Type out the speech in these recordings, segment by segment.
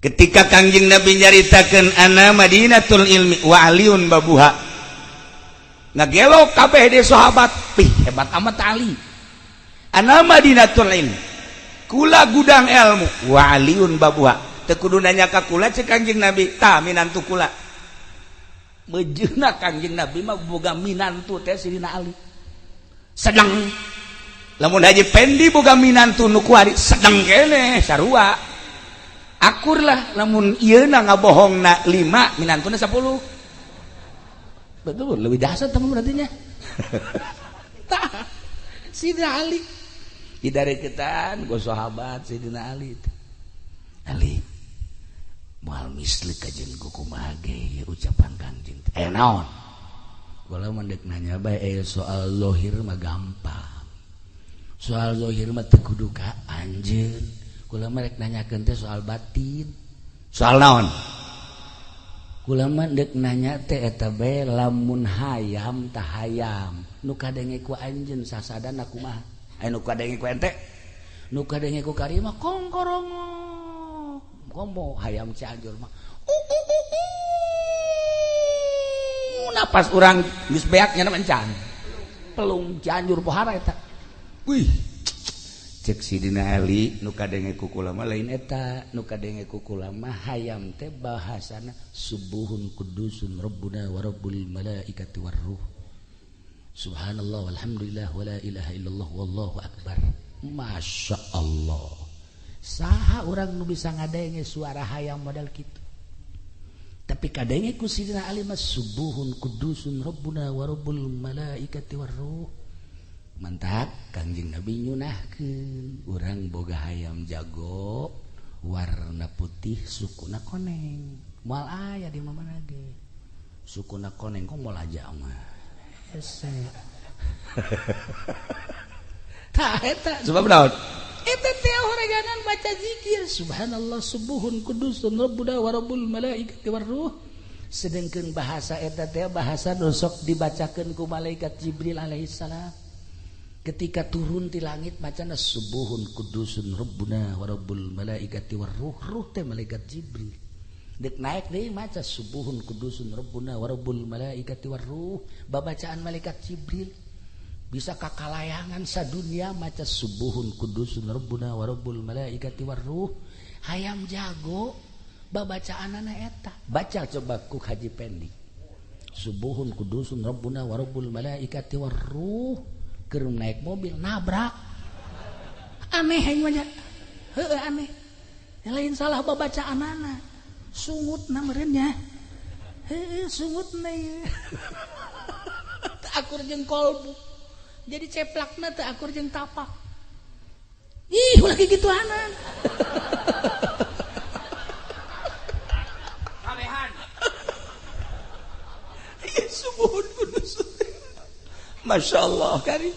Ketika Kangjeng Nabi nyaritakeun ana Madinatul ilmi wa aliun babuha, ngagelo kabeh de sahabat, pih hebat amat Ali. Ana Madinatul ilmi, kula gudang ilmu, wa aliun babuha. Teu kudu nanya ka kula cek Kangjeng Nabi, tah minantu kula. Mejeuna Kangjeng Nabi mah boga minantu teh Sidina Ali. Sedang lamun Haji Pendi boga minantu nu kuari sedang keneh sarua. Akur lah lamun ieu na ngabohongna 5 minantuna 10. Betul, lebih dahsyat teman berarti nya. Tah Sidina Ali didareketan ku sahabat Sidina Ali. Ali moal misli ka jeung kumaha ge ucapan Kangjeng. Naon? Kula mah deuk nanya bae soal zahir mah gampang. Soal zahir mah teu kudu ka anjeun. Kula mah rek nanyakeun teh soal batin. Soal naon? Kula mah deuk nanya teh eta bae lamun hayam tah hayam nu kadenge ku anjeun sasadana kumaha? Aya nu kadenge ku ente? Nu kadenge ku karima kongkorongok. Komo hayam Cianjur mah. Napas urang geus beak nya encan. Pelung Cianjur pohara eta. Wih. Cek Sidina Ali nu kadenge ku kula mah lain eta, nu kadenge ku kula mah hayam teh bahasana subuhun kudusun rabbuna wa rabbul malaikati warruh. Subhanallah walhamdulillah wala ilaha illallah wallahu akbar. Masya Allah. Saha urang nu bisa ngadenge suara hayam model kitu. Tapi kadenge ku Sidina Ali mah subuhun kudusun rabbuna wa rabbul malaikati warruh. Mantap Kangjeng Nabi nyunahkeun urang boga hayam jago warna putih sukuna koneng. Moal aya di mana ge. Sukuna koneng kok moal aja mah. Hese. Tah eta sebab naon? Eta teh horeganan baca zikir subhanallah subuhun kudusun rabbuna wa rabbul malaikati warruh. Sedengkeun bahasa eta teh bahasa nu sok dibacakeun ku malaikat Jibril alaihissalam. Ketika turun di langit macana subuhun kudusun rabbuna wa rabbul malaikati warruh, ruh teh malaikat Jibril. Dek naik deui maca subuhun kudusun rabbuna wa rabbul malaikati warruh, babacaan malaikat Jibril. Bisa kakalayangan sadunia maca subuhun kudusun rabbuna wa rabbul malaikati warruh. Hayam jago babacaanana eta. Baca coba ku Haji Pendi. Subuhun kudusun rabbuna wa rabbul malaikati warruh. Keur naik mobil nabrak. Aneh aing mah nya. Heueuh aneh. Lain salah babacaanana. Sungutna meureun nya. Heueuh sungutna ieu. Teu akur jeung kolbu. Jadi ceplakna teu akur jeung tapak. Ih, lagi gituanan. Kabehan. Ieu subuhun kudus. Masya Allah kari.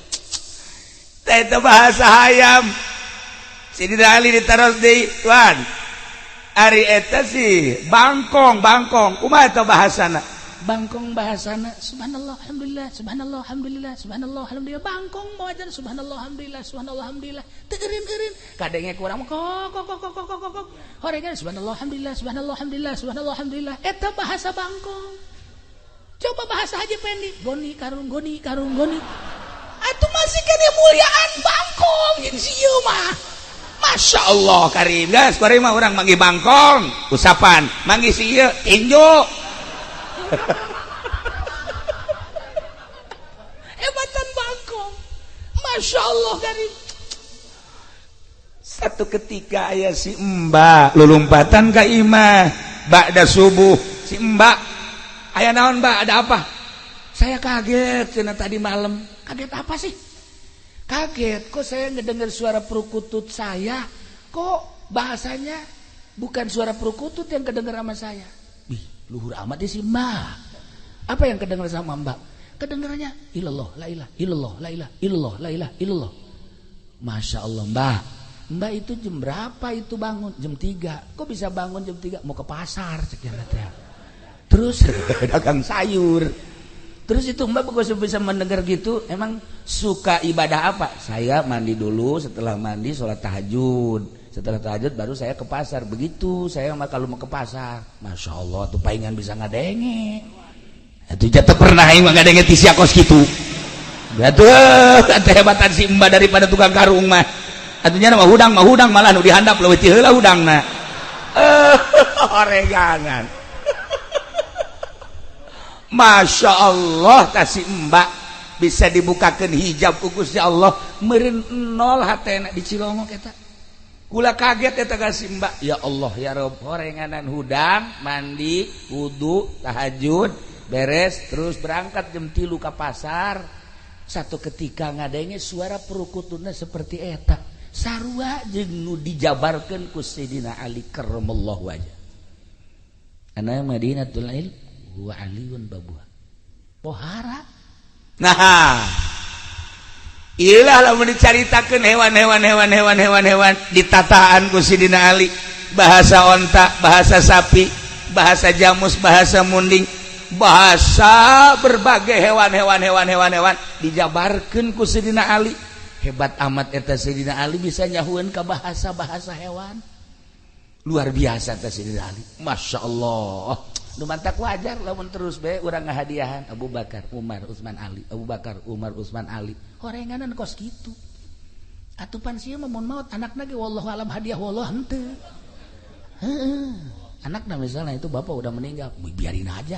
Eta bahasa hayam. Sidina Ali ditaros deui, tuan. Ari eta sih bangkong, bangkong. Kumaha eta bahasana? Bangkong bahasana subhanallah alhamdulillah subhanallah alhamdulillah subhanallah alhamdulillah. Bangkong mawajan subhanallah alhamdulillah subhanallah alhamdulillah. Teu eureun-eureun. Kadenge kurang kok kok kok kok kok kok kok. Horegan subhanallah alhamdulillah subhanallah alhamdulillah subhanallah alhamdulillah. Eta bahasa bangkong. Coba bahasa Haji Pendi, goni karung goni karung goni. Atuh masih kene muliaan bangkong jeung si ieu mah. Masya Allah karim guys, karim mah urang manggih bangkong, usapan, manggih si ieu tinju. Hebatan bangkong. Masya Allah karim. Satu ketika aya si Mbak lulumpatan ka imah ba'da subuh, si Mbak aya naon Mbak, ada apa? Saya kaget cenah tadi malam. Kaget apa sih? Kaget kok saya ngedengar suara perkutut saya, kok bahasanya bukan suara perkutut yang kedengar sama saya. Wih, luhur amat sih Mbak. Apa yang kedengar sama Mbak? Kedengarannya ilallah la ilah illallah la ilah illallah la ilah illallah. Masya Allah Mbak. Mbak itu jam berapa itu bangun? Jam 3. Kok bisa bangun jam 3? Mau ke pasar cek teh. Terus dagang sayur. Terus itu Mbak kok bisa mendengar gitu, emang suka ibadah apa? Saya mandi dulu, setelah mandi sholat tahajud. Setelah tahajud baru saya ke pasar. Begitu saya mah kalau mau ke pasar, masya Allah tuh palingan bisa ngadenge. Itu jatuh pernah aing mah ngadenge ti sia kos kitu. Atuh kehebatan si Mbak daripada tukang karung mah. Atunya mah hudang malah nu dihandap leuwih ti heula hudangna. Eh, oregangan. Masya Allah kasih Mbak bisa dibukakan hijab ku Gusti Allah meureun nol hatena di Cilongok eta. Kula kaget eta kasih Mbak. Ya Allah ya Rob, horenganan hudang, mandi, wudu, tahajud, beres terus berangkat jam 3 ke pasar. Satu ketika ngadenge suara perukutuna seperti eta. Sarua jeung nu dijabarkeun ku Sayyidina Ali karramallahu wajah. Ana Madinatul Ilm huwa aliyun babuha. Pohara. Nah, ilah lamun dicaritakeun hewan-hewan hewan-hewan hewan-hewan ditataan ku Sidina Ali, bahasa onta, bahasa sapi, bahasa jamus, bahasa munding, bahasa berbagai hewan-hewan hewan-hewan hewan dijabarkeun ku Sidina Ali. Hebat amat eta Sidina Ali bisa nyahueun ka bahasa-bahasa hewan. Luar biasa eta Sidina Ali. Masya Allah. Nu mantak wajar lamun terus be urang ngahadiahan Abu Bakar, Umar, Utsman, Ali, Abu Bakar, Umar, Utsman, Ali. Horenganan kos kitu. Atuh pan sieun mah mun maot anakna ge wallahu alam hadiah wallah henteu. Heeh. Anakna misalnya itu bapak udah meninggal, biarin aja.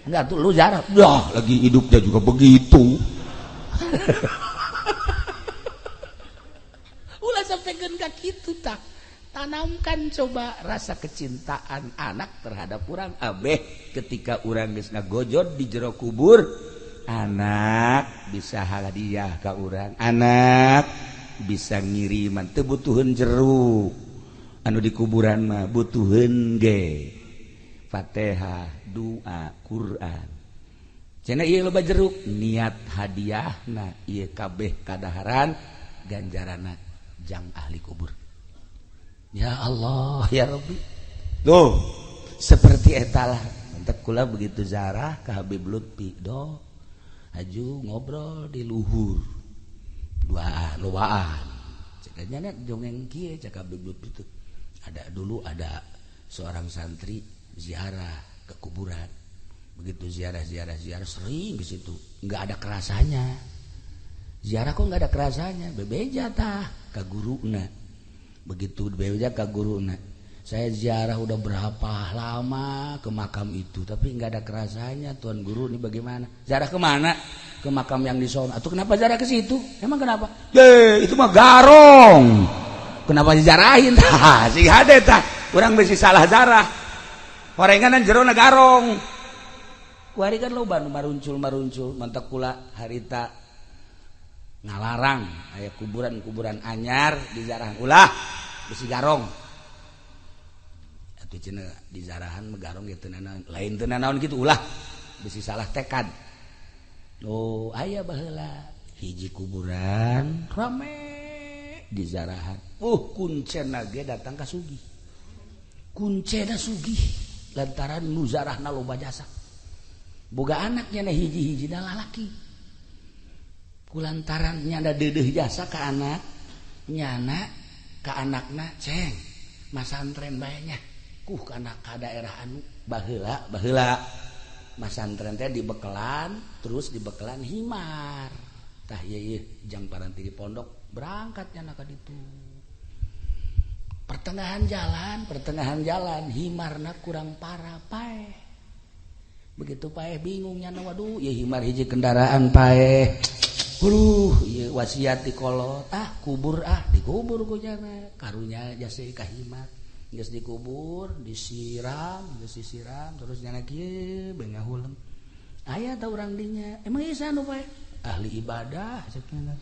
Enggak tuh lu jarah. Yah, lagi hidupnya juga begitu. Ulah sampai ka kitu tah. Tanamkan coba rasa kecintaan anak terhadap urang abeh ketika urang geus ngagojod di jero kubur, anak bisa hadiah ka urang, anak bisa ngiriman, teu butuheun jeruk anu di kuburan mah, butuheun ge Fatihah, doa, Quran. Cenah ieu loba jeruk, niat hadiahna ieu kabeh kadaharan ganjaranna jang ahli kubur. Ya Allah ya Rabbi. Tuh seperti etalah mantap kula begitu zarah ke Habib Lutfi do aju ngobrol di luhur dua lowaan cekanya net jongeng kieu cek Habib Lutfi itu ada dulu ada seorang santri ziarah ke kuburan, begitu ziarah ziarah ziarah sering ke situ nggak ada kerasanya. Ziarah kok nggak ada kerasanya, bebeja tah ke guruna. Begitu bebeja ke guruna, saya ziarah udah berapa lama ke makam itu tapi nggak ada kerasanya, tuan guru ini bagaimana? Ziarah kemana? Ke makam yang di sono. Atau kenapa ziarah ke situ? Emang kenapa? Ye, itu mah garong. Kenapa dijarahin? Tah, sing hade tah. Urang bisi salah zarah. Horenganan jerona garong. Kuari kan loba nu maruncul-maruncul, mantak kula harita ngalarang aya kuburan-kuburan anyar dizarahan ulah besi garong. Atuh cenah dizarahan mah garong ge teu nanaon, lain teu nanaon kitu ulah besi salah tekad. Oh, aya baheula hiji kuburan rame dizarahan. Kuncena ge datang ka sugih. Kuncena sugih lantaran nu zarahna loba jasa. Boga anaknya na hiji-hiji da lalaki. Kulantaran nyana deudeuh jasa ka anak, nyana ka anakna ceng masantren bae nya. Kuh kana ka daerah anu baheula baheula masantren teh dibekelan terus dibekelan himar. Tah ieu ieu jang paranti di pondok berangkat nyana ka ditu. Pertengahan jalan himarna kurang parah paeh. Begitu paeh bingung nyana, waduh ieu himar hiji kendaraan paeh. Aduh, ieu wasiat di kolot, ah kubur ah dikubur ku nyana. Karunya jasa ka himar. Geus dikubur, disiram, geus disiram terus nyana kieu bae ngahuleng. Aya ta urang dinya? Emang ieu saha nu paeh? Ahli ibadah cek nyana.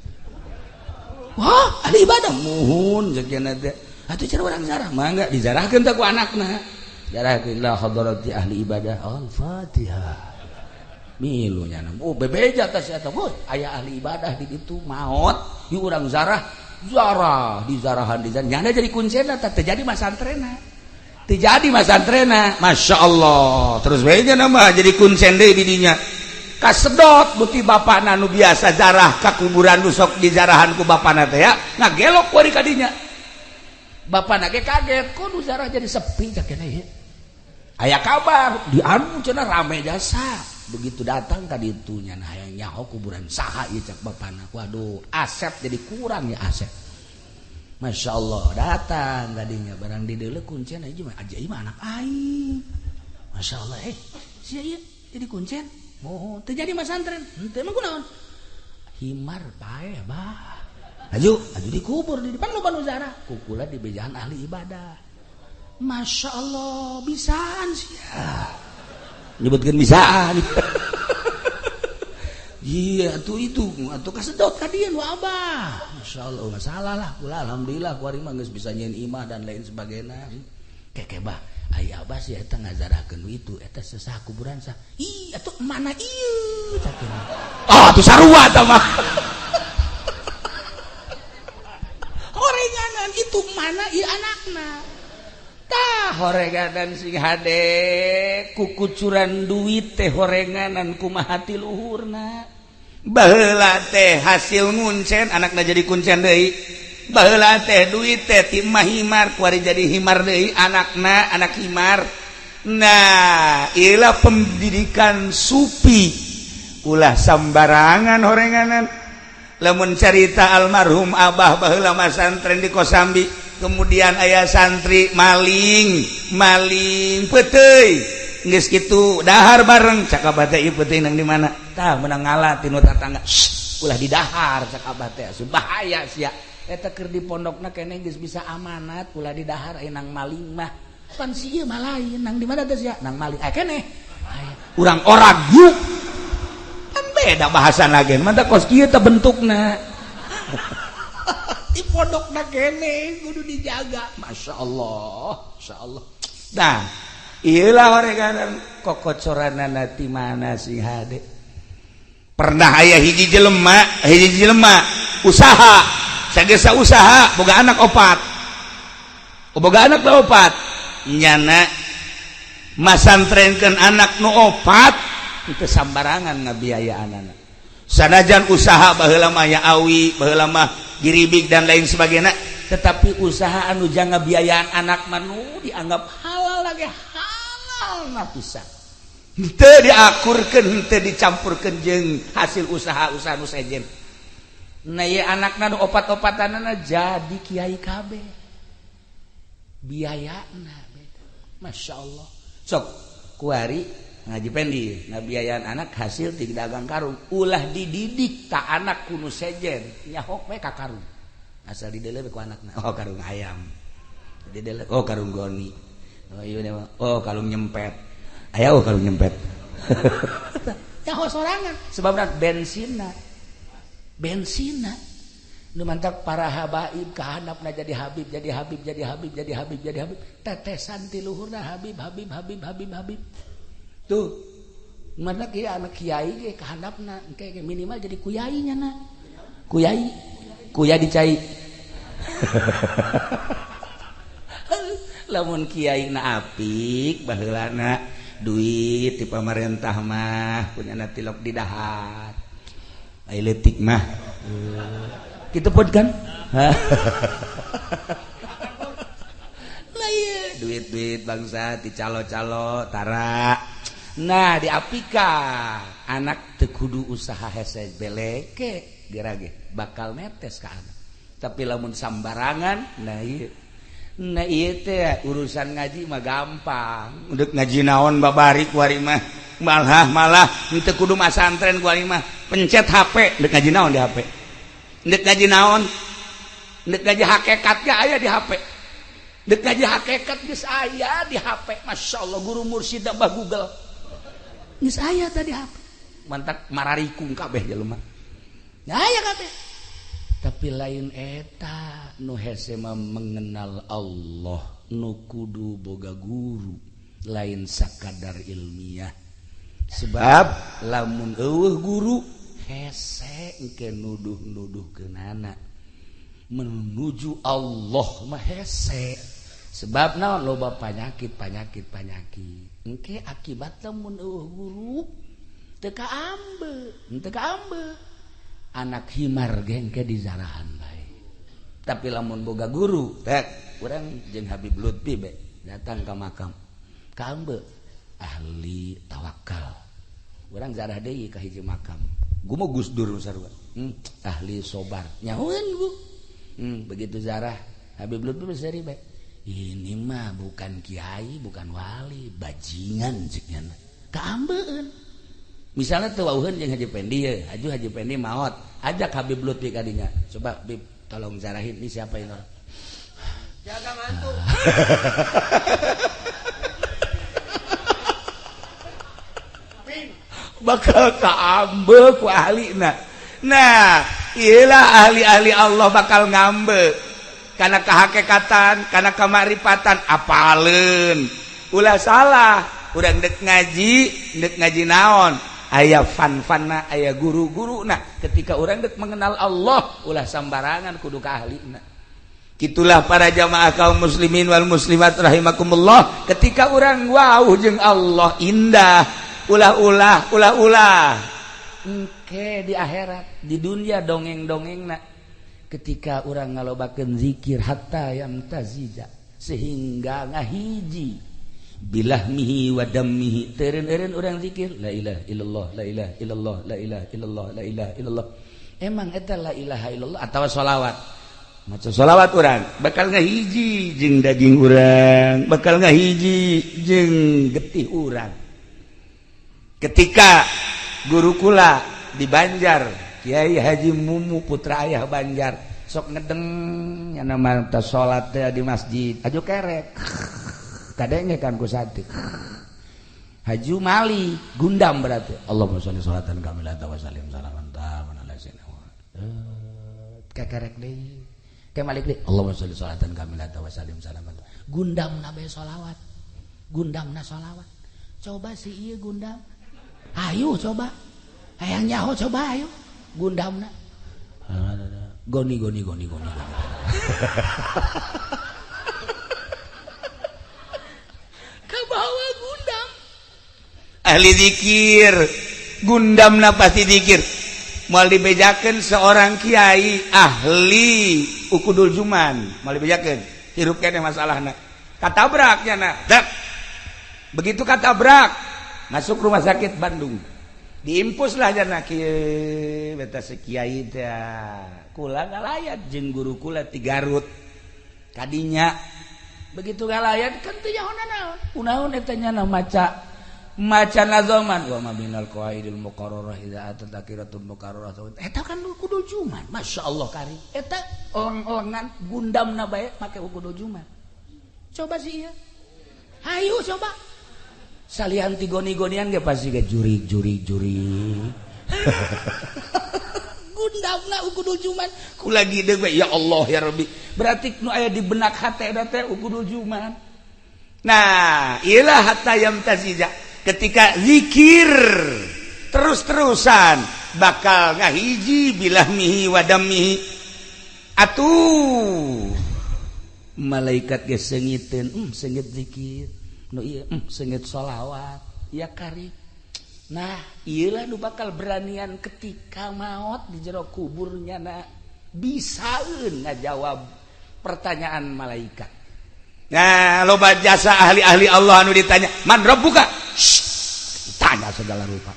Wah, ahli ibadah muhun cek nyana teh. Atuh cara urang zarah mangga dizarahkeun teh ku anakna. Zarahkeun la hadarati ahli ibadah. Al-Fatihah. Milu nyana. Oh, bebeja teh si eta. Woi, aya ahli ibadah di ditu maot, ieu urang zarah, zarah dizarahan dizarahan. Nyana jadi kuncena teh teu jadi masantrena. Teu jadi masantrena. Masya Allah. Terus we nya mah jadi kuncen deui di dinya. Kasedot buti bapana nu biasa zarah ka kuburan nu sok dizarahan ku bapana teh ya. Ngagelok kuari ka dinya. Bapana ge kaget, kok nu zarah jadi sepi cak keneh ieu. Aya kabar di anu cenah rame jasa. Begitu datang ka ditu nya hayang nyaho kuburan saha ieu cak bapana. Waduh, aset jadi kurang ya aset. Masya Allah datang tadinya barang di deuleu kuncen aja mah aja mah anak aing. Masya Allah sia ieu jadi kuncen. Moho teu jadi masantren. Henteu mah kunaon? Himar pae bah. Aju aju dikubur di depan loba nu zarah. Kukula di bejaan ahli ibadah. Masya Allah bisaan sia. Nyebutkeun bisaan. Iya atuh itu atuh kasedot ka dieu nu abah. Masya Allah masalah lah kula alhamdulillah kuari mah geus bisa nyieun imah dan lain sebagainya. Keke bah aya abah sih eta ngazarahkeun itu eta sesah kuburan sah. Ih atuh mana ieu cak. Ah atuh sarua tah mah. Horenganan itu mana ieu anakna. Tah horenganan sing hade kukucuran duit teh horenganan kumaha ti luhurna. Baheula teh hasil nguncen anakna jadi kuncen deui. Baheula teh duit teh ti mah himar kuari jadi himar deui anakna anak himar. Nah, ilah pendidikan supi ulah sambarangan horenganan. Lamun carita almarhum abah baheula masantren di Kosambi, kemudian ayah santri maling maling peuteuy geus kitu dahar bareng cak abah teh ieu peuteuy nang di mana tah meunang ngala tinu tatangga ulah didahar cak abah teh bahaya sia eta keur di pondokna keneh geus bisa amanat ulah didahar aya nang maling mah pan si ieu mah lain nang di mana teh sia nang maling aya keneh urang orang yuk kan beda bahasan lagi mantap kos kieu teh bentukna di pondokna keneh kudu dijaga. Masya Allah, Masya Allah. Nah, iyalah horenganan kokocoranana ti mana sing hade. Pernah aya hiji jelema usaha, sagesa usaha boga anak opat. Boga anak opat. Nyana masantrenkeun anak nu opat teu sambarangan ngabiayaanana. Sanajan usaha baheula mah ya awi, baheula mah giribik dan lain sebagainya, tetapi usaha anu jang ngabiayaan anak manu dianggap halal lagi halal na pisan. Henteu diakurkeun, henteu dicampurkeun jeung hasil usaha-usaha nu sejen. Nah ieu anakna nu opat-opatanana jadi kiai kabeh. Biayana beda. Masya Allah. Sok kuari ngaji pendi ngabiayaan anak hasil ti dagang karung ulah dididik ta anak kuno sejen nyahok we ka karung asal dideuleu ku anakna oh karung ayam dideuleu oh karung goni oh ieu oh karung nyempet aya oh karung nyempet nyaho sorangan sebabna bensinna bensinna nu mantak para habaib kahandapna jadi habib jadi habib jadi habib jadi habib jadi habib tetesan ti luhurna habib habib habib habib habib tuh mana kiai anak kiai ge kahandapna engke minimal jadi kuyai nya na kuyai kuya dicai lamun kiai na apik baheulana duit ti pamarentah mah kunyana tilok di dahar ai leutik mah kitu pun kan lah ieu duit-duit bangsa ti calo-calo tara. Nah diapika anak teu kudu usaha hese beleke gerage bakal netes ka anak. Tapi lamun sambarangan nah ieu teh urusan ngaji mah gampang. Udah ngaji naon babari kuari mah malah teu kudu masantren kuari mah pencet HP deuk ngaji naon di HP. Deuk ngaji naon? Deuk ngaji hakikat ge aya di HP. Deuk ngaji hakikat geus aya di HP. Masya Allah guru mursyid bah Google. Geus aya tadi HP. Mantak mararikung kabeh jelema. Aya kabeh. Tapi lain eta nu hese mah mengenal Allah nu kudu boga guru lain sakadar ilmiah. Sebab lamun eueuh guru hese engke nuduh-nuduhkeunana menuju Allah mah hese. Sebab naon loba panyakit panyakit panyakit engke akibat lamun eueuh guru teu kaambe teu kaambe anak himar ge engke dizarahan bae. Tapi lamun boga guru tek Urang jeung Habib Lutfi be datang ke makam. Kaambe ahli tawakal. Urang zarah deui ka hiji makam. Gua mau Gus Dur sarua. Ahli sobar. Nyahoeun bu. Begitu zarah Habib Lutfi seri be. Ini mah bukan kiai, bukan wali, bajingan cek nyana. Kaambeun. Misalnya tuh wauheun jeung Haji Pendi ye, Haji Pendi maot, ajak Habib Lutfi kadinya. Coba Bib, tolong zarahin ini siapa ini orang. Jaga mantu. Bakal kaambe ku ahlina. Nah, iyalah ahli-ahli Allah bakal ngambe. Karena kehakekatan, karena kemaripatan, apaleun. Ulah salah, urang dek ngaji naon? Aya fan-fanna, aya guru-guruna. Ketika urang dek mengenal Allah, ulah sambarangan kudu ka ahlina. Itulah para jamaah kaum muslimin wal muslimat rahimakumullah. Ketika urang wau jeung Allah indah, ulah-ulah, ulah-ulah. Engke di akhirat, di dunia dongeng-dongengna. Ketika urang ngalobakeun zikir hatta yamtazija, sehingga ngahiji bilahmihi wa dammihi, teureun-eureun urang zikir la ilaha illallah, la ilaha illallah, la ilaha illallah, la ilaha illallah. Emang eta la ilaha illallah atawa sholawat? Maca sholawat urang bakal ngahiji jeung daging urang, bakal ngahiji jeung getih urang. Ketika guru kula di Banjar, Kiai Haji Mumu putra ayah Banjar, sok ngedeng nyana mah salat teh di masjid, aju kerek. Kadenge kan ku satik. Haji Mali gundam berarti. Allahumma sholli sholatan kamilatan wa sallim salaman taman ala sayyidina Muhammad. Kekerek deui. Ke malik deui. Allahumma sholli sholatan kamilatan wa sallim salaman. Gundamna bae sholawat. Gundamna sholawat. Coba si ieu gundam. Ayo coba. Hayang nyaho coba ayo. Gundamna. Goni goni goni goni. Kabawa gundam. Ahli zikir, gundamna pasti zikir. Moal dibejakeun seorang kiai ahli ukudul juman, moal dibejakeun. Hirup keneh masalahna. Katabrak nya. Begitu katabrak, masuk rumah sakit Bandung. Diimpuslah jana kieu beta sekiai teh. Kula ngalayat jeung guru kula ti Garut. Kadinya begitu ngalayat kan teu nyaho naon. Kunaon eta nya maca maca nazoman wa ma binal qawaidil muqarrarah idza atat akiratul muqarrarah. Eta kan kudu juman. Masyaallah kari. Eta eleng-elengan gundamna bae make kudu juman. Coba sih ieu. Hayu coba. Salian ti goni-gonian ge pasti ge jurig-jurig jurig. Gundamna ukudul juman. Ku lagi deui we ya Allah ya Rabbi. Berarti nu aya di benak hate eta teh ukudul juman. Nah, iyalah hatta yamtazija. Ketika zikir terus-terusan bakal ngahiji bilahmihi wa dammihi. Atuh malaikat ge seungiteun, seungit zikir. Nu ieu seungit sholawat ya kari. Nah, ieulah nu bakal beranian ketika maot di jero kuburnya na bisaeun ngajawab pertanyaan malaikat. Nah, loba jasa ahli-ahli Allah anu ditanya, "Man rabbuka?" Tanya segala rupa.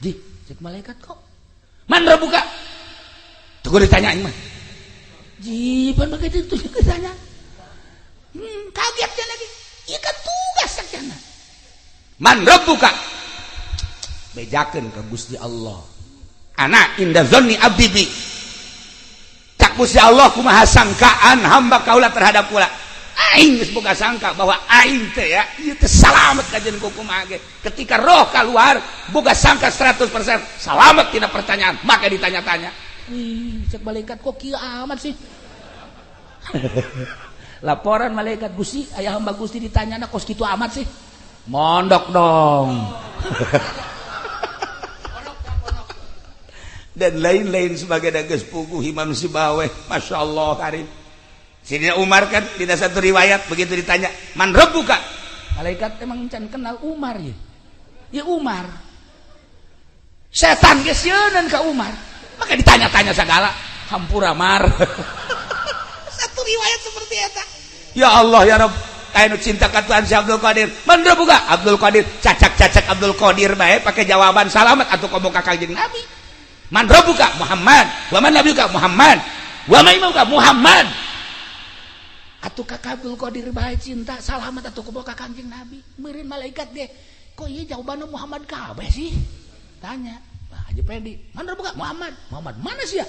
Ji, cek malaikat kok. "Man rabbuka?" Tuh ditanya mah. Ji, pan begitu tuh ditanya. Kaget dia lagi. Ieu kan tugas sakjana. Man rabbuka? Bejakeun ka Gusti Allah. Ana inda dzanni abdi bi. Cak Gusti Allah kumaha sangkaan hamba kaula terhadap kula. Aing geus boga sangka bahwa aing teh ya ieu teh salamet kajeun ku kumaha ge. Ketika roh keluar boga sangka 100% salamet tina pertanyaan, maka ditanya-tanya. Ih, cek malaikat kok kieu amat sih. Laporan malaikat, Gusti, ayah hamba Gusti ditanya kos kitu amat sih. Mondok dong. Dan lain-lain sebagai dages puguh Imam Sibaweh, Masya Allah karim. Sidina Umar kan di satu riwayat begitu ditanya, "Man rabbuka?" Malaikat emang can kenal Umar ya. Ya Umar. Setan geus sieunan ka Umar. Maka ditanya-tanya segala, hampura Mar. Satu riwayat seperti eta. Ya Allah ya Rabb, aya nu cinta ka Tuhan si Abdul Qadir. Man buka Abdul Qadir, cacak-cacak Abdul Qadir bae pake jawaban salamat atuh komo ka Kangjeng Nabi. Man rabbuka Muhammad, wa man nabiyuka Muhammad, wa man imamuka Muhammad. Atuh ka Abdul Qadir bae cinta salamat atuh komo ka Kangjeng Nabi. Meureun malaikat ge, kok ieu jawabanna Muhammad kabeh sih? Tanya. Bah, Haji Pedi, man rabbuka Muhammad. Muhammad mana sih ya?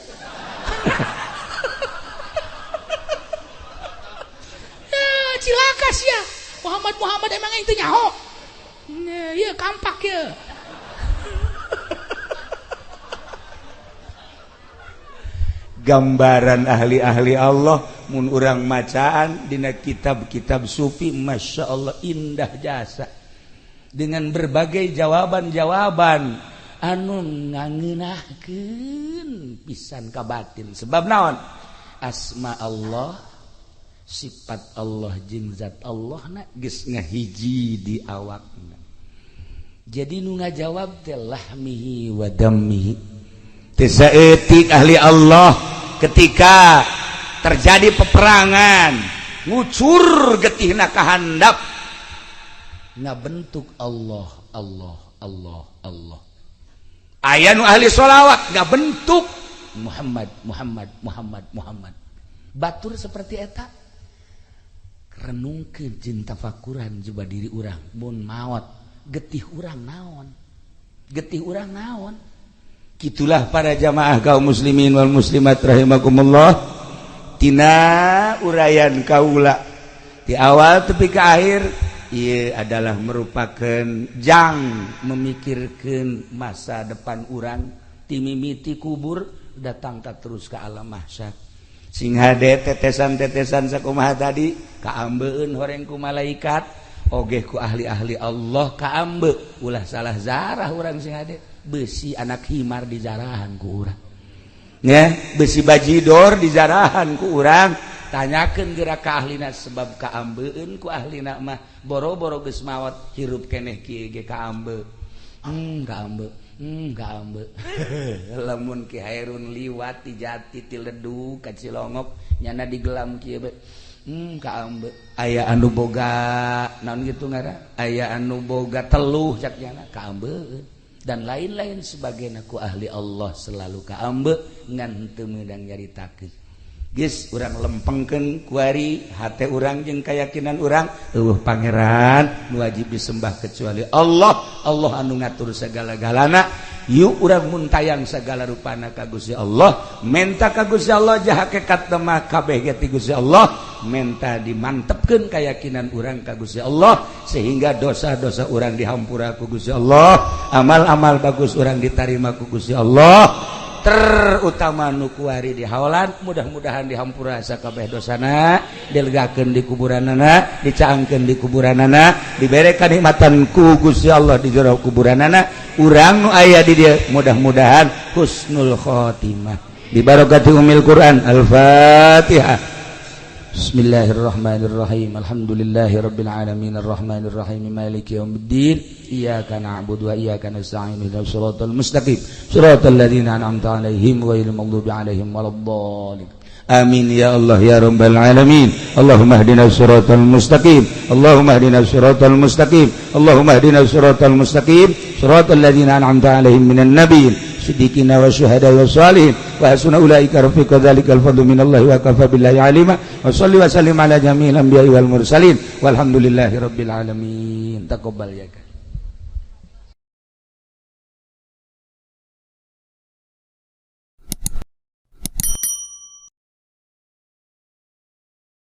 Cilaka sih ya. Muhammad Muhammad emang itu nyaho. Iya kampak ya. Gambaran ahli-ahli Allah mun urang macaan dina kitab-kitab sufi, masya Allah indah jasa dengan berbagai jawaban-jawaban anu ngangeunahkeun pisan ka batin. Sebab naon? Asma Allah, sifat Allah jeung zat Allah na geus ngahiji di awakna. Jadi nu ngajawab teh lahmihi wa dammihi. Teu saeutik ahli Allah ketika terjadi peperangan ngucur getihna ka handap ngabentuk Allah Allah Allah Allah. Aya nu ahli sholawat ngabentuk Muhammad Muhammad Muhammad Muhammad. Batur seperti eta renungkeun jeung tafakuran coba diri urang mun maot getih urang naon, getih urang naon. Kitulah para jamaah kaum muslimin wal muslimat rahimakumullah. Tina uraian kaula di awal tepi ke akhir ieu adalah merupakan jang memikirkeun masa depan urang ti mimiti kubur datang ka terus ke alam mahsyar. Sing hade tetesan-tetesan sakumaha tadi kaambeun horeng ku malaikat ogeh ku ahli-ahli Allah kaambe ulah salah zarah urang sing hade besi anak himar dijarahan ku urang ya, besi bajidor dijarahan ku urang. Tanyakeun geura ka ahlina sebab kaambeun ku ahlina mah boro-boro geus maot hirup keneh kieu ge kaambe. Kaambe. Kaambe. Lamun Ki Hairun liwat ti jati ti Ledug ka Cilongok nyana digelam kieu be. Kaambe. Aya anu boga naon kitu ngaran? Aya anu boga teluh cak nyana kaambe. Dan lain-lain sebagainya ku ahli Allah selalu kaambe ngan teu meunang nyaritakeun. Geus urang lempengkeun kuari hate urang jeung kayakinan urang eueuh pangeran nu wajib disembah kecuali Allah. Allah anu ngatur segala-galana. Yuk urang muntayang segala rupana ka Gusti Allah, menta ka Gusti Allah jah hakikat mah kabeh ge ti Gusti Allah, menta dimantepkeun kayakinan urang ka Gusti Allah sehingga dosa-dosa urang dihampura ku Gusti Allah, amal-amal bagus urang ditarima ku Gusti Allah. Terutama nu kuari di haolan mudah-mudahan dihampura sakabeh dosana, dilegakeun di kuburanana, dicaangkeun di kuburanana, dibere kanikmatan ku Gusti Allah di jero kuburanana. Urang nu aya di dieu mudah-mudahan husnul khotimah bi barakati umil Quran. Al-Fatihah. Bismillahirrahmanirrahim. Alhamdulillahirabbil alamin arrahmanirrahim maliki yaumiddin. Iyyaka na'budu wa iyyaka nasta'in ihdinas siratal mustaqim siratal ladzina an'amta 'alaihim ghairil maghdubi 'alaihim waladdallin. Amin ya Allah ya rabbal alamin. Allahumma ihdinas siratal mustaqim. Allahumma ihdinas siratal mustaqim. Allahumma ihdinas siratal mustaqim siratal ladzina an'amta 'alaihim minan nabiyyin siddiqina wa syuhada wa salihin wa hasuna ulaika rafiqa dzalikal fadlu minallahi wa kafa billahi alima. Wa shalli wa sallim ala jami'il anbiya'i wal mursalin walhamdulillahi rabbil alamin. Taqabbal ya.